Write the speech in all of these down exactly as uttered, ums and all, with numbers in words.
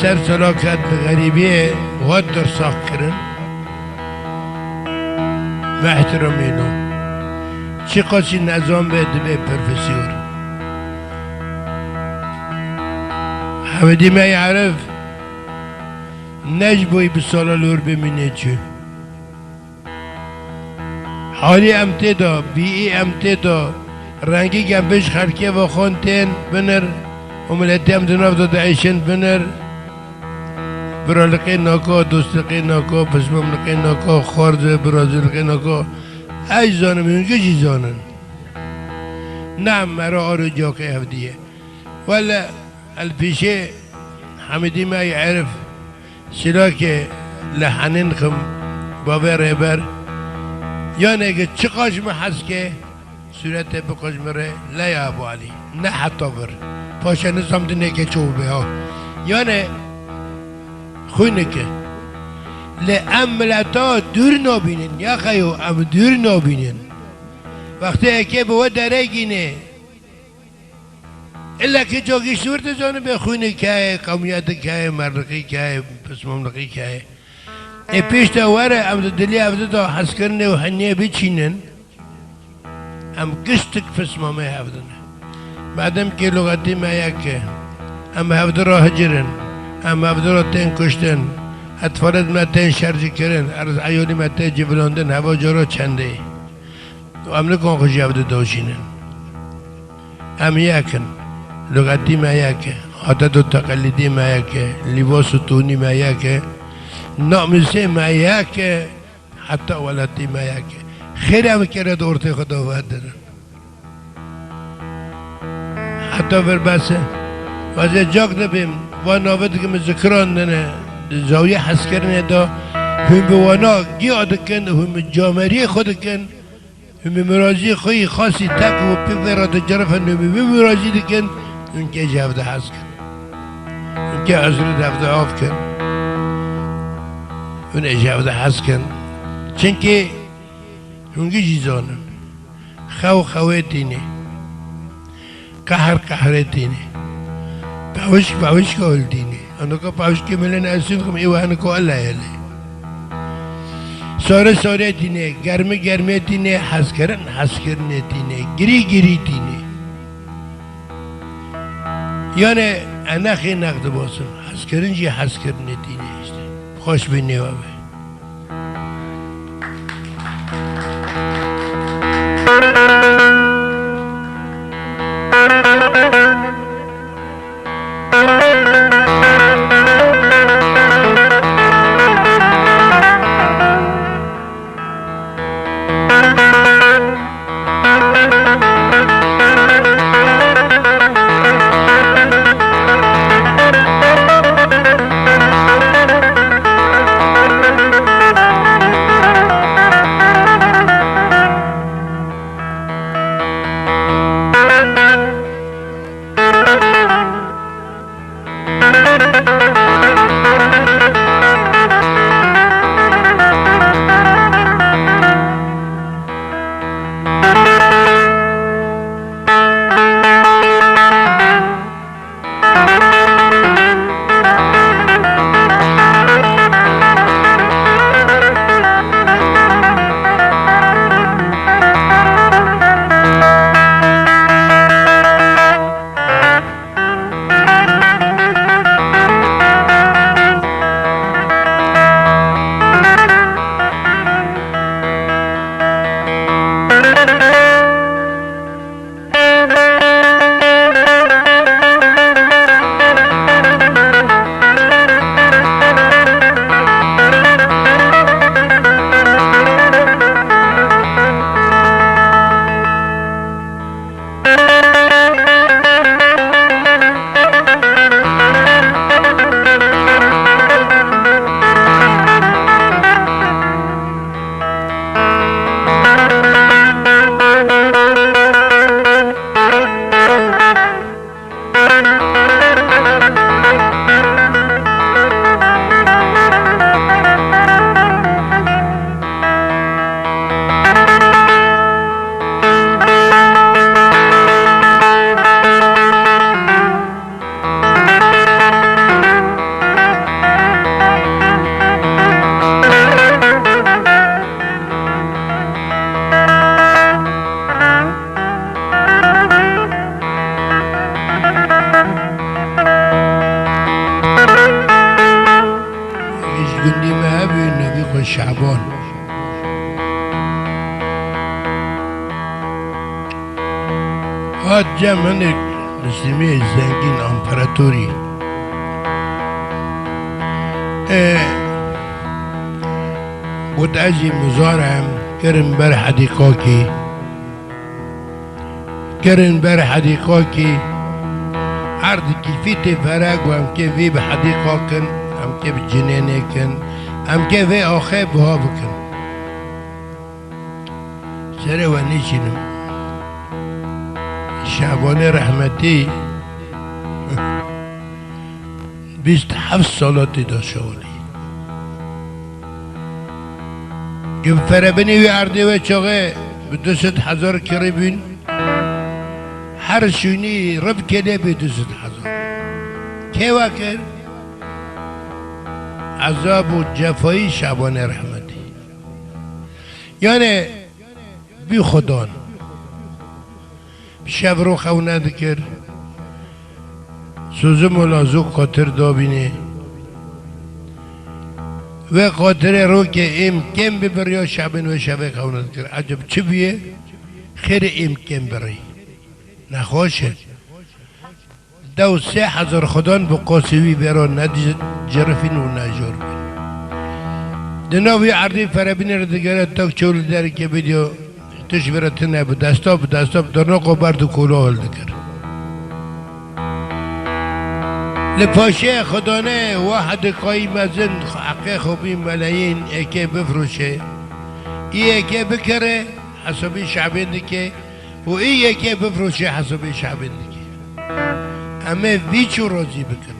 Ser selaket bi xerîbiyê hat dirsax kirin. Bi ihtiramî no. Çiqasî nezan be dibe profesor. Hewedî me Arif ne ji bo bi sala lor bimîne çû. Halî em tê de, bîî em tê de, rengî em bi ji xelkê ve xon tên binir û miletê em di nav de diêşin binir. Biraliqê naka, dostliqê naka, pismamliqê naka, xwarz ve biraziliqê naka. Ez zanim, hûn jî zanin. Ne em mera aro cakê hevdî ye. Wele el pîşê Hemîdî me yê Erif. Sîlakê li henên xim bavê rêber, yanê ki çiqaş min hez ke sûretê bixwe ji min rê, leya Ebu Elî, ne heta vir. Paşê nizam dinê ke çaw bê ha. Yanê xwînike. Lê em mileta dûr nabînin, ya xeyo, em dûr nabînin. Wextê eke bi we derê gînê, Îlla ki cagî ji wir dizanibê xwînê kayê, qewmiyetê kayê, merliqî kayê, pismamliqî kayê. Ê pêş de were, em di dilê hevdi de hezkirinê û heniyê biçînin, em giştik pismamê hevdine. Madem ki luxetî me yek e, em hevdi re hicir in, em hevdi re tên kuştin, etfalêt me tên şercîkirin, erz eyalî me tê civilandin, heva cara çendê. Û em nikan xwe ji hevdi daşînin. Em yek in. Luxetî me yek e. Adet û teqelîdê me yek e. Lîbas û tonî me yek e. Namûsê me yek e. Heta welatî me yek e. Xêr em kere di ortê xwe de vedin. Heta vir bes e. Ez ê cak dibêm. Van navê dikim zikiran dine. Di zawiye hezkirinê de hûn bi wana giya dikin, hûn bi cameriyê xwe dikin. Hûn bi mirazî xwe yî xasî tek û pê vê re dicerifin, hûn bi vê mirazî dikin, hûn kê ji hevde hez kin. Hûn kê ezrî di hevde av kin. Hûn ê ji hevde hez kin. Çimkî hûn gî jî zanin. Xew xewê tînê. Qehr qehrê tînê. Pevişk pevişka hildînê. Eno ka pevişkê milên esîn xim ê wehne ku ele ele. Sare sare tînê, germi germê tînê, hezkirin hezkirinê tînê, girî girî tînê. Yanê enexê nex dibasin, hezkirin jî hezkirinê tînê işte. Xweş bî nêwe be. Cem hinek Mislîmiyê zengîn, amparatorî. E, got, ez jî muzar em, kirin ber hedîqakî. Kirin ber hedîqakî. Erdikî fîtê fereg û em kê vî bi hedîqa kin, em kê bi cinênê kin, em kê vê axê buha bikin. Serê we nêşînim. Şabanê rehmetî bîst heft sala tê de şewilî. Gim ferebinî wî erdê we çaxê bi du sed hezar kirî bûn. Her şûnî riv kêlê bê du sed hezar. Kê we kir? Ezab û cefayî Şabanê rehmetî. Yanê bî xudan. Şev ro xew nedikir. Sozim û lazok qatir dabînê. Wê qatirê rokê êm kêm bibiriya şebên wê şevê xew nedikir. Eceb çi bûye? Xêrê êm kêm birî. Nexweş e. Dew sê hezar xudan bi qosê wî bêro necirifîn û nejor bin. Di nav wî erdê ferebînê re digere tak çew li derikê bidyo, tu ji vê re tune bi desta, bi desta bi dirnoqo ber di kolo hildikir. Li paşê xudanê wa hedikayî mezin heqê xwe bî meleyîn êkê bifroşê. Î êkê bikere, hesabî şebên dike. Û ê yekê bifroşê hesabê şabên dike. Em ê vî çû razî bikin.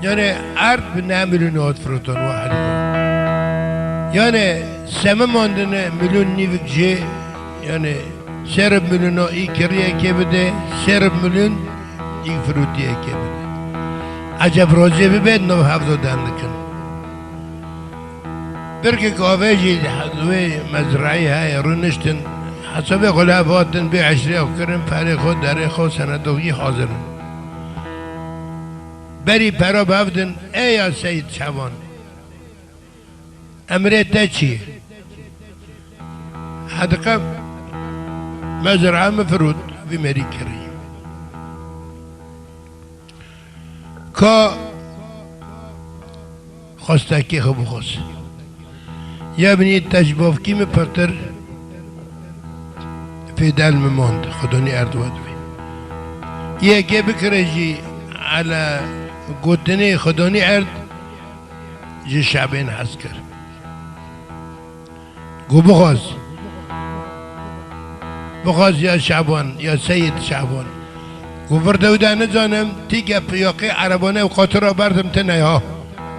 Yani erd bi neh milyon hat firotan wa herî. Yani seme mandine milyon nîvik jê, yani serib milyon î kiriyekê bide, serib milyon î firotiyekê bide. Eceb razî bibe, nav hevdo den dikin. Birkek avê jî wê mezrayî heye, rûniştin, hesabê xwe li hev hatin, bê eşrê xwe kirin, perê xwe, derê xwe, senedokî hazir in. Berî pera bi hev din, ê ya Seyîd Şaban, emrê te çi ye? Hediqe mezra min firot, vî merî kirî. Ka xwestekê xwe bixwest. Ya binî te ji bavkî min pirtir fêdel min mand, xwedonî erd we dibê. Yekê bikire jî ele gotinê xwedonî erd ji şebên hez kir. Ku bixwaz. Bixwaz ya Şaban, ya Seyîd Şaban. Ku vir dewda nizanim, tîke piyaqê erebane û qatira berdim tine ya.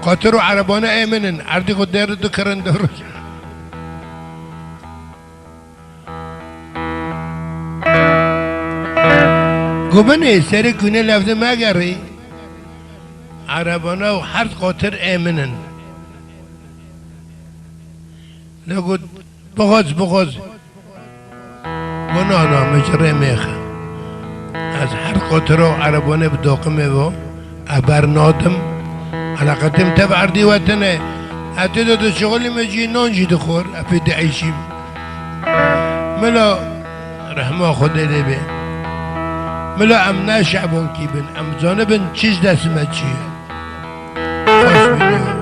Qatir û erebane ê min in, erdî ku der du kirin du roj. Ku binê serê kûne levde megerî, erebane û her qatir ê min in. Lê got, bixwaz, bixwaz. Got, na, na, min ji rê mêxe. Ez her qotira û erebane bi doqimê ve, ez bernadim. Eleqetê min tev erdî we tine. Ez tê de dişixulîme jî, nan jî dixwar, ez pê dieyşîm. Mila, rehma Xwedê lê be. Mila, em ne şebonkî bin, em zanibin çi ji dest me çi ye. Xweş bîne.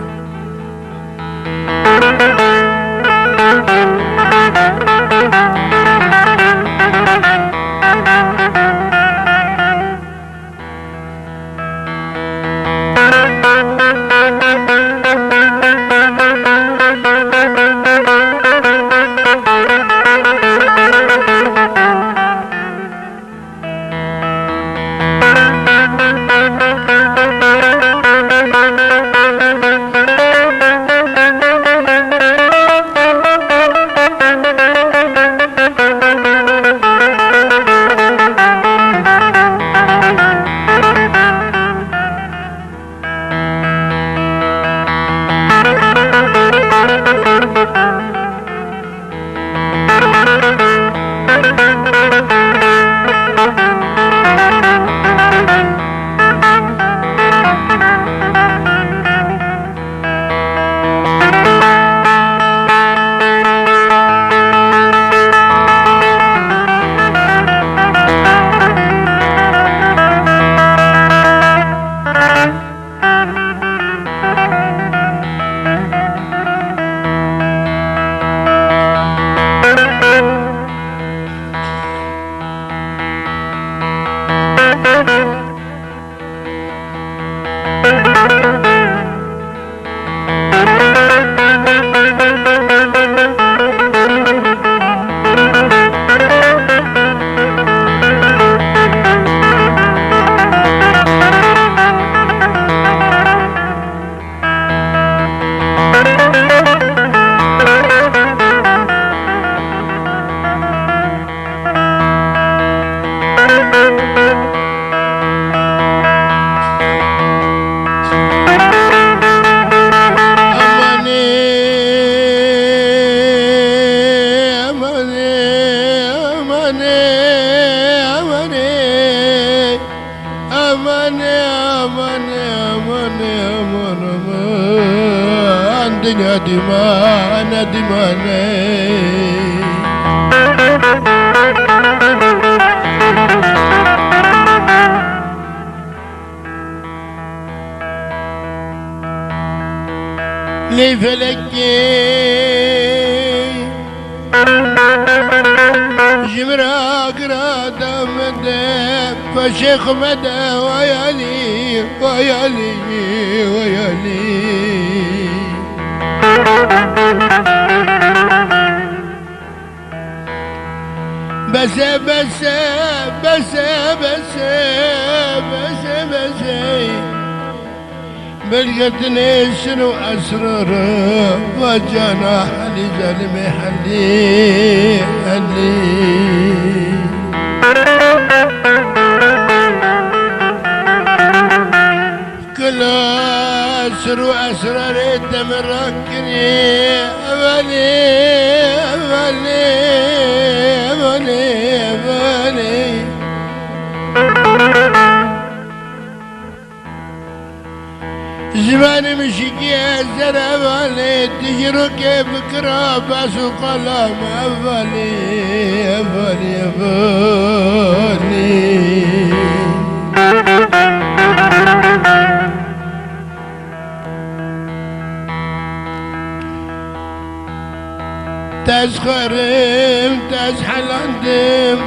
Aman, aman, aman, aman, aman. Dinya dîmane, dîmane. Lê felekê ji min re gira da min de, paşê xwe me de, way Elî, way Elî, way Elî. Bes e, bes e, bes e, bes e, bes e, bes e. Bilgetinê sir û esrar va cana Helî, zalimê Helî, Helî. Kila sir û esrarê te min rakirî, evelî, evelî, evelî, evelî. Zimanê min şikî ez erevalê, tu ji rokê bikira bes û qala me evalê, evalê, evalê. Te ez xwarim, te ez helandim,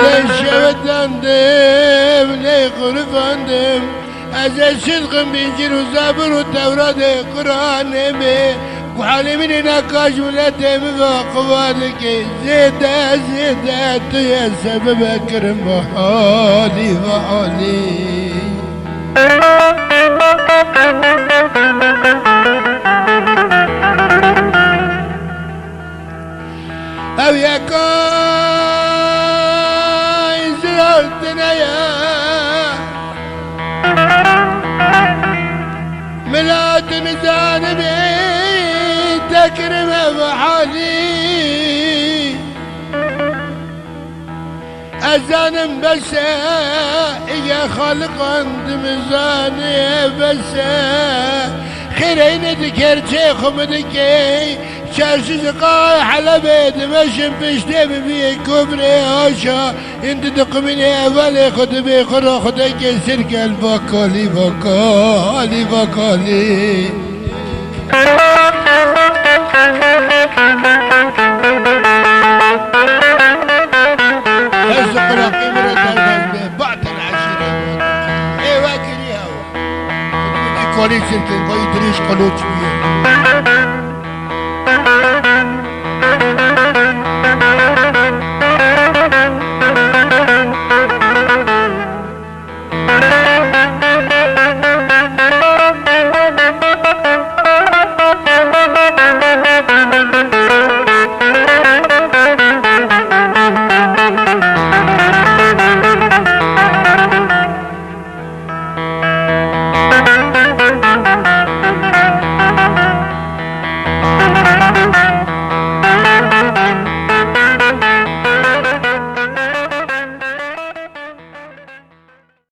lê şewetandim, lê xurifandim. Ez ê sidqim bîncîr û Zebûr û Tewratê Quranê bê. Ku halê min ê neka ji miletê min ve qiva dike. Zêde, zêde tu yê sebebe kirin ve halî, ve halî. Ew yeka zirartine ye. Mila tu nizanibî te kirime ve halî. Ez zanim bes e, îge xaliqan dimizane bes e. Xêreyne di kerçê xwe mi dikey, çarşî ziqay Helebê dimeşin piştê bibiyê kobrê aşa, indi diqimînê evelê xwe dibê xwe ra xwe dekê sirkel vakalî, vakalî, vakalî. Ez qulaqê min re derbas be, batil eşîre. Ê we kirî hew. Kolî çirkin, koyî dirîj qoloç bûye.